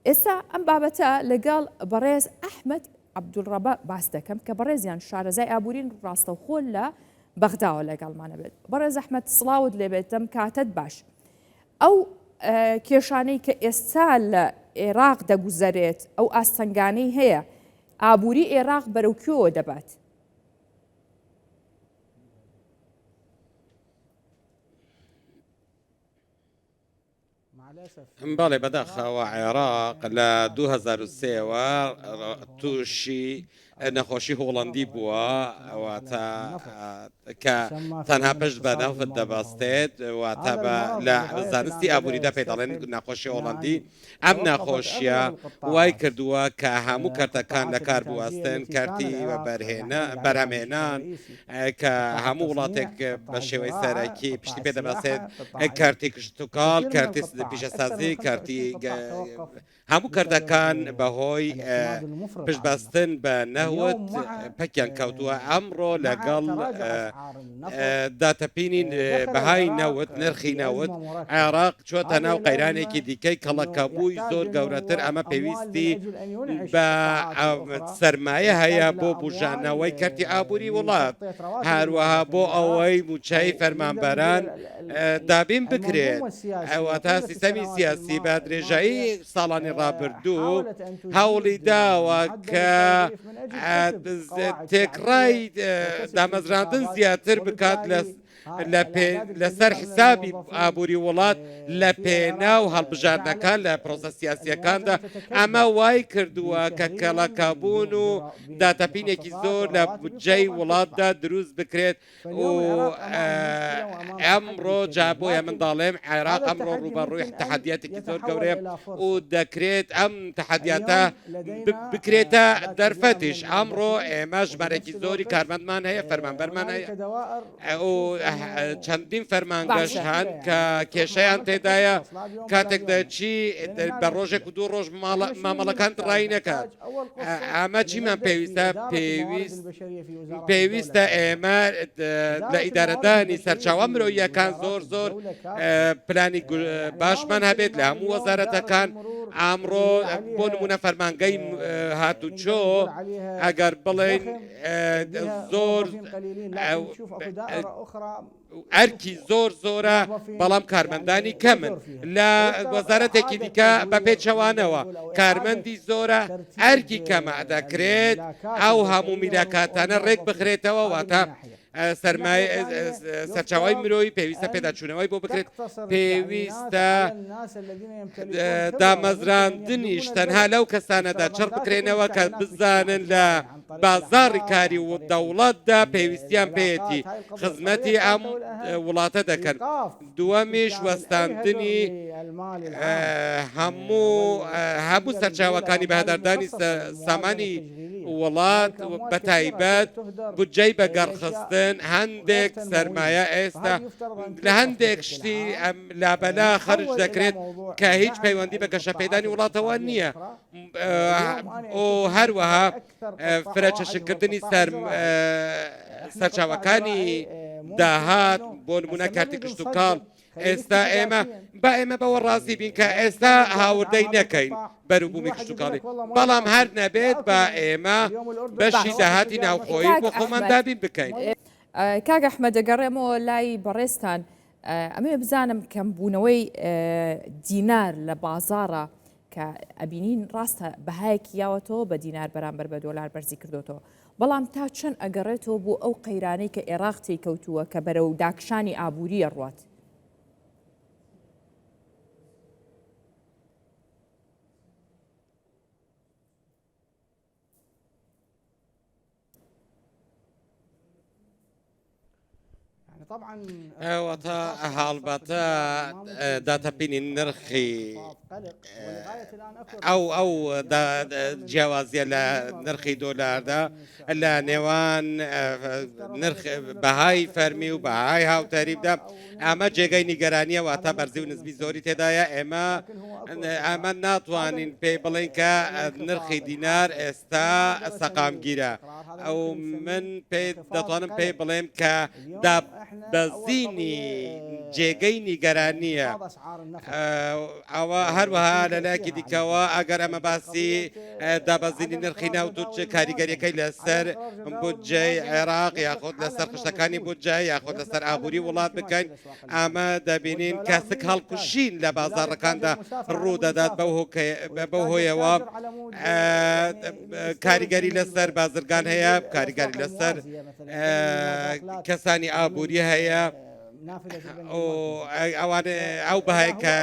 ئێستا ئەم بابەتە لەگەڵ بەڕێز ئەحمەد عەبدولڕەبە باس دەکەم کە بەڕێزیان شارەزای ئابوورین ڕاستەوخۆ لە بەغداوە لەگەڵمانە بێت. بەڕێز ئەحمەد سڵاوت لێبێت دەم کاتت باش. ئەو کێشانەی کە ئێستا لە عێراق دەگوزەرێت ئەو ئاستەنگانەی هەیە ئابووری عێراق بەرەو کوێوە دەبات؟ بەڵێ بەداخەوە عێراق لە 2003 وە تووشی نەخۆشی هۆڵندی بووە واتە کە تەنها پشت بە نەفت دەبەستێت واتە بە لە زانستی ئابووریدا پێی دەڵێن نەخۆشی هۆڵندی ئەم نەخۆشیە وای کردووە کە هەموو کەرتەکان لە کار بوەستن، کەرتی بەرهەمهێنان کە هەموو وڵاتێک بە شێوەی سەرەکی پشتی پێ دەبەستێت، کەرتی کشتوکاڵ، کەرتی پیشەسازی، کەرتی هەموو کەرتەکان بەهۆی پشتبەستن بە نەوت پەکیان کەوتووە. ئەمڕۆ لەگەڵ داتەپینی بەهای نەوت، نرخی نەوت، عێراق چۆتە ناو قەیرانێکی دیکەی کەڵەکەبووی زۆر گەورەتر، ئەمە پێویستی بە سەرمایە هەیە بۆ بوژانەوەی کەرتی ئابووری وڵات، هەروەها بۆ ئەوەی مووچەی فەرمانبەران دابین بکرێت، واتە سیستەمی سیاسی بە درێژایی ساڵانی ڕابردوو هەوڵی داوە کە تێکڕای دامەزراندن زیاتر بکات لە لەسەر حسابی ئابووری وڵات لە پێناو هەڵبژاردنەکان لە پرۆسە سیاسیەکاندا ئەمە وای کردووە کە کەڵەکەبوون و داتەپینێکی زۆر لە بودجەی وڵاتدا دروست بکرێت و ئەمڕۆ جا بۆیە من دەڵێم عێراق ئەمڕۆ ڕووبەڕووی تەحەدیاتێکی زۆر گەورەیە و دەکرێت ئەم تەحەدیاتە بکرێتە دەرفەتیش. ئەمڕۆ ئێمە ژمارەیەکی زۆری کارمەندمان هەیە، فەرمانبەرمان هەیە و چەندین فەرمانگەش هەن کە کێشەیان تێدایە کاتێک دەچی بە ڕۆژێک و دوو ڕۆژ مامەڵەکان ڕای نەکات. ئەمە چیمان پێویستە؟ پێویست پێویستە ئێمە لە ئیدارەدانی سەرچاوە مرۆییەکان زۆر زۆر پلانی باشمان هەبێت لە هەموو وەزارەتەکان ئامڕۆ بۆ نمونە فەرمانگەی هاتوچۆ ئەگەر بڵێن زۆر ئەرکی زۆر زۆرە بەڵام کارمەندانی کەمن لە وەزارەتێکی دیکە بە پێچەوانەوە کارمەندی زۆرە ئەرکی کەمە دەکرێت ئەو هەموو میلاکاتانە ڕێک بخرێتەوە واتە سەرمایە سەرچاوی مرۆیی پێویستە پێداچوونەوەی بۆ بکرێت پێویستە دامەزراندنیش تەنها لەو کەسانەدا چڕ بکرێنەوە کە بزانن لە بازاڕی کاری و دەوڵەتدا پێویستیان پێیەتی خزمەتی ئەم وڵاتە دەکەن، دووەمیش وەستاندنی هەموو هەموو سەرچاوەکانی بەهەدەردانی سامانی وڵات بەتایبەت بودجەی بەگەڕخستن هەندێک سەرمایە ئێستا لە هەندێک شتی ئەم لابەلا خەرج دەکرێت کە هیچ پەیوەندی بە گەشەپێدانی وڵاتەوە نییە. و هەروەها فرەچەشنکردنی سەرچاوەکانی داهات بۆ نمونە کارتی کشتتوکاڵ ئێستا ئێمە با ئێمە بەوە ڕازی بین کە ئێستا هاوردەی نەکەین بەروبوومی کشتتوکاڵی بەڵام هەر نەبێت با ئێمە بەشی داهاتی ناوخۆیی بۆ خۆمان دابین بکەین. کاک ئەحمەد دەگەڕێمەوە لای بەڕێزتان ئەمەوێ بزانم کەمبوونەوەی دینار لە بازاڕە کە ئەبینین ڕاستە بەهایەکی یاوەتەوە بە دینار بەرامبەر بە دۆلار بەرزی کردوتەوە بەڵام تا چەند ئەگەڕێتەوە بۆ ئەو قەیرانەی کە ئێراق تێی کەوتووە کە بەرەو داکشانی ئابووری ئەڕوات؟ واتە هەڵبەتە داتەپینی نرخی ئەو ئەو جیاوازیە لە نرخی دۆلاردا لە نێوان نرخ بەهای فەرمی و بەهای هاوتەریبدا ئەمە جێگەی نیگەرانیە واتە بەرزی و نزمی زۆری تێدایە ئێمە ئەمە ناتوانین پێی بڵێین کە نرخی دینار ئێستا سەقامگیرە. ئەو من پێ دەتوانم پێی بڵێم کە دابەزینی جێگەی نیگەرانییە. ئەوە هەروەها لە لایەکی دیکەوە ئەگەر ئەمە باسی دابەزینی نرخی نەوت و چ کاریگەریەکەی لەسەر بودجەی عێراق یاخود لەسەر خشتەکانی بودجە یاخود لەسەر ئابووری وڵات بکەین ئەمە دەبینین کە سک هەڵکوشین لە بازاڕەکاندا ڕوودەدات بەو هۆیەوە کاریگەری لەسەر بازرگان هەیە کاریگەری لەسەر کەسانی ئابووری هەیە ئەوان ئەو بەهای کە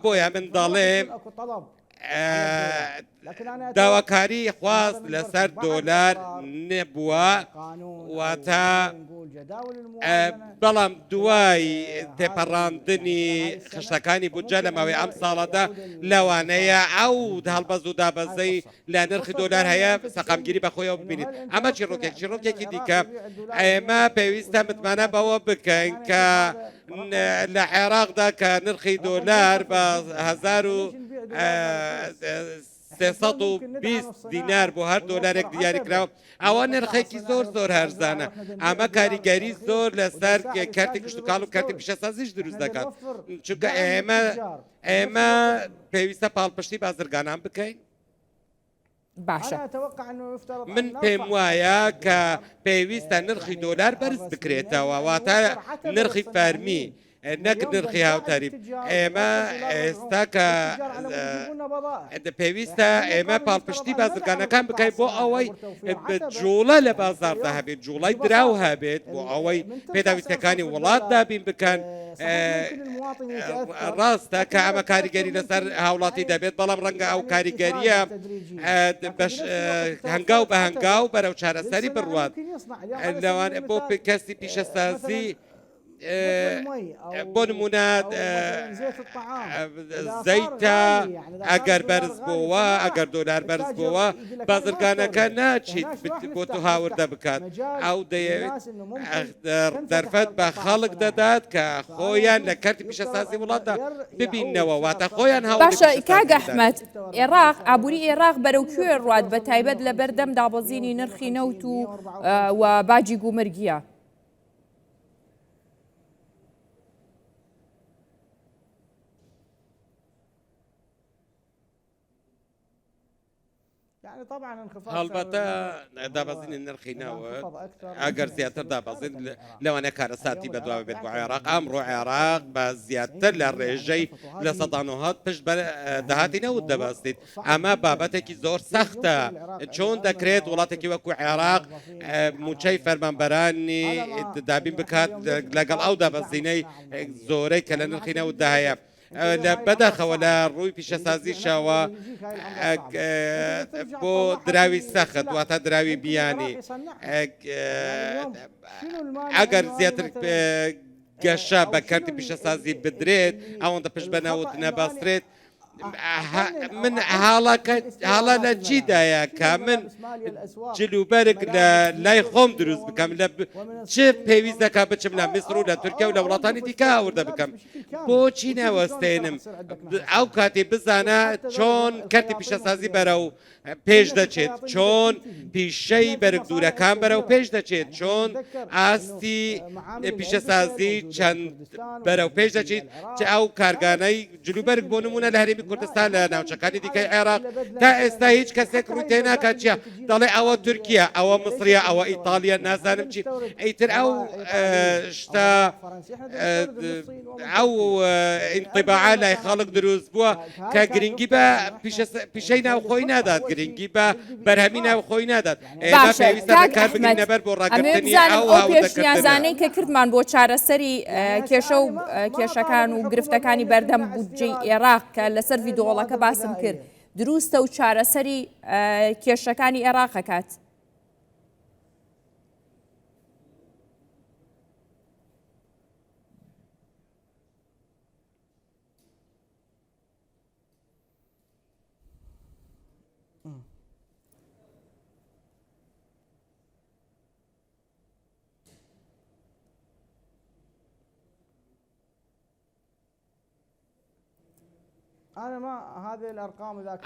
بۆیە من دەڵێم داواکاری خواست لەسەر دۆلار نەبووە واتە بەڵام دوای تێپەڕاندنی خشتەکانی بودجە لە ماوەی ئەم ساڵەدا لەوانەیە ئەو هەڵبەز و دابەزەی لە نرخی دۆلار هەیە سەقامگیری بەخۆیەوە ببینیت ئەمە چیڕۆکێک چیڕۆکێکی دیکە ئێمە پێویستە متمانە بەوە بکەین کە لە عێراقدا کە نرخی دۆلار بە 1320 دینار بۆ هەر دۆلارێک دیاریکراوە ئەوە نرخێکی زۆر زۆر هەرزانە ئەمە کاریگەری زۆر لەسەر کەرتی کشتتوکاڵ و کەرتی پیشەسازیش دروست دەکات چونکە ئێمە ئێمە پێویستە پاڵپشتی بازرگانان بکەین باشە. من پێم وایە کە پێویستە نرخی دۆلار بەرز بکرێتەوە واتە نرخی فەرمی نەک نرخی هاوتەریب ئێمە ئێستا کە پێویستە ئێمە پاڵپشتی بازرگانەکان بکەین بۆ ئەوەی جوڵە لە بازاردا هەبێت جوڵای دراو هەبێت بۆ ئەوەی پێداویستەکانی وڵات دابین بکەن ڕاستە کە ئەمە کاریگەری لەسەر هاوڵاتی دەبێت بەڵام ڕەنگە ئەو کاریگەریە هەنگاو بە هەنگاو بەرەو چارەسەری بڕوات لەوان بۆ کەسی پیشەسازی بۆ نمونە زەیتە ئەگەر بەرز بۆوە ئەگەر دۆلار بەرز بۆوە بازرگانەکە ناچیت بۆ تۆ هاوردە بکات ئەو دەیەوێت دەرفەت بە خەڵک دەدات کە خۆیان لە کەرتی پیشەسازی وڵاتدا ببینەوە واتە خۆیان هەوڵی باشە پیشەسازی کاک بدەن. ئەحمەد عێراق ئابووری عێراق بەرەو کوێ ڕوات بە تایبەت لە بەردەم دابەزینی نرخی نەوت و و باجی گومرگیە؟ هەڵبەتە دابەزینی نرخی نەوت ئەگەر زیاتر دابەزین لەوانەیە کارەساتی بەدواوە بێت بۆ عێراق ئەمڕۆ عێراق بە زیاتر لە ڕێژەی 90% پشت بە داهاتی نەوت دەبەستیت ئەمە بابەتێکی زۆر سەختە چۆن دەکرێت وڵاتێکی وەکو عێراق موچەی فەرمانبەرانی دابین بکات لەگەڵ ئەو دابەزینەی زۆرەی کە لە نرخی نەوتدا هەیە لە بەداخەوە لە ڕووی پیشەسازیشەوە بۆ دراوی سەخت واتە دراوی بیانی ئەگەر زیاتر گەشە بە کەرتی پیشەسازی بدرێت ئەوەندە پشت بە نەوت نەبەسترێت من هاڵەکە هاڵە لە چیدایە کە من جلوبەرگ لە لای خۆم دروست بکەم لە چ پێویست دەکا بچم لە میسر و لە تورکیا و لە وڵاتانی دیکە هاوردە بکەم بۆچی ناوەستێنم ئەو کاتی بزانە چۆن کەرتی پیشەسازی بەرەو پێش دەچێت چۆن پیشەی بەرگدوورەکان بەرەو پێش دەچێت چۆن ئاستی پیشەسازی چەند بەرەو پێش دەچیت چ ئەو کارگانەی جلوبەرگ بۆ نمونە لە هەرێمی کوردستان لە ناوچەکانی دیکەی عێراق تا ئێستا هیچ کەسێک ڕووی تێ ناکات چیە دەڵێ ئەوە تورکیا ئەوە میسریە ئەوە ئیتاڵیە نازانم چی ئیتر ئەو شتە ئەو ئینتیباعە لای خەڵک دروست بووە کە گرنگی بە پیشەی ناوخۆی نادات گرنگی بە بەرهەمی ناوخۆی نادات ئێمە باشە پێویستە کاک ڕێکار ئەحمەد بگرینە بەر بۆ ئەمەوێ ڕاگرتنی بزانم ئەو ئەو هاوردەکردنە. پێشنیازانەی کە کردمان بۆ چارەسەری کێشە و کێشەکان و گرفتەکانی بەردەم بودجەی ئێراق کە لەسەر ڤیدۆڵەکە باسم کرد دروستە و چارەسەری کێشەکانی ئێراق ئەکات؟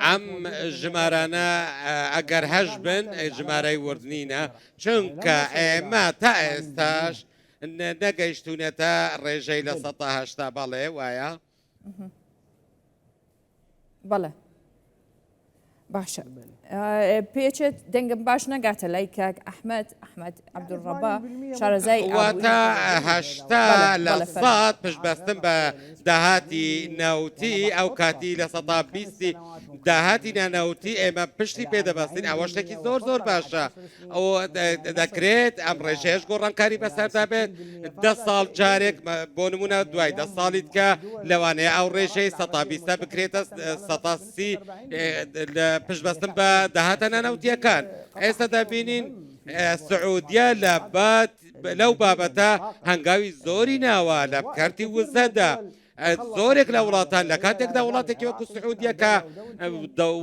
ئەم ژمارانە ئەگەر هەش بن ژمارەی ورد نینە، چونکە ئێمە تا ئێستاش نەگەیشتوونەتە ڕێژەی 80%. بەڵێ وایە. بەڵێ باشە پێچێت دەنگم باش نەگاتە لای کاک ئەحمد ئەحمد عەبدولڕەبا شارەزای واتە 80% پشتبەستن بە داهاتی نەوتی ئەو کاتی 20%ی داهاتی نانەوتی ئێمە پشتی پێدەبەستین ئەوە شتێکی زۆر زۆر باشە. ئەو دەکرێت ئەم ڕێژەیەش گۆڕانکاری بەسەردا بێت دە ساڵ جارێک بۆ نمونە دوای دە ساڵی دیکە لەوانەیە ئەو ڕێژەی سەتا بیستە بکرێتە سەتا سی لە پشتبەستن بە داهاتە نانەوتیەکان ئێستا دەبینین سعودیە لە بات لەو بابەتە هەنگاوی زۆری ناوە لە کەرتی وزەدا زۆرێک لە وڵاتان لە کاتێکدا وڵاتێکی وەکو سعودیە کە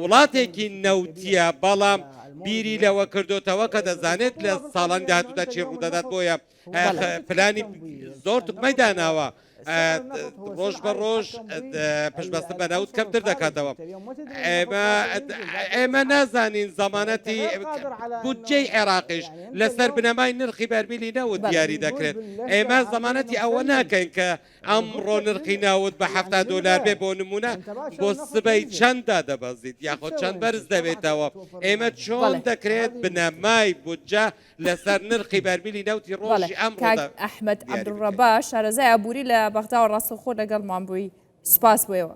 وڵاتێکی نەوتیە بەڵام بیری لەوە کردوتەوە کە دەزانێت لە ساڵان داهاتوودا چی ڕوودەدات بۆیە پلانی زۆر تکمەی داناوە ڕۆژ بە ڕۆژ پشتبەستن بە نەوت کەمتر دەکاتەوە ئێمە نازانین زەمانەتی بودجەی عێراقیش لەسەر بنەمای نرخی بەرمیلی نەوت دیاری دەکرێت ئێمە زەمانەتی ئەوە ناکەین کە ئەمڕۆ نرخی نەوت بە 70 دۆلار بێ بۆ نمونە بۆ سبەی چەند دادەبەزیت یاخود چەند بەرز دەبێتەوە ئێمە چۆن دەکرێت بنەمای بودجە لەسەر نرخی بەرمیلی نەوتی ڕۆژی ئەمڕۆ کاک ئەحمەد عەبدولڕەبا شارەزای ئابووری لە بەغداوە ڕاستەوخۆ لەگەڵمان بووی سوپاس بۆ ئێوە.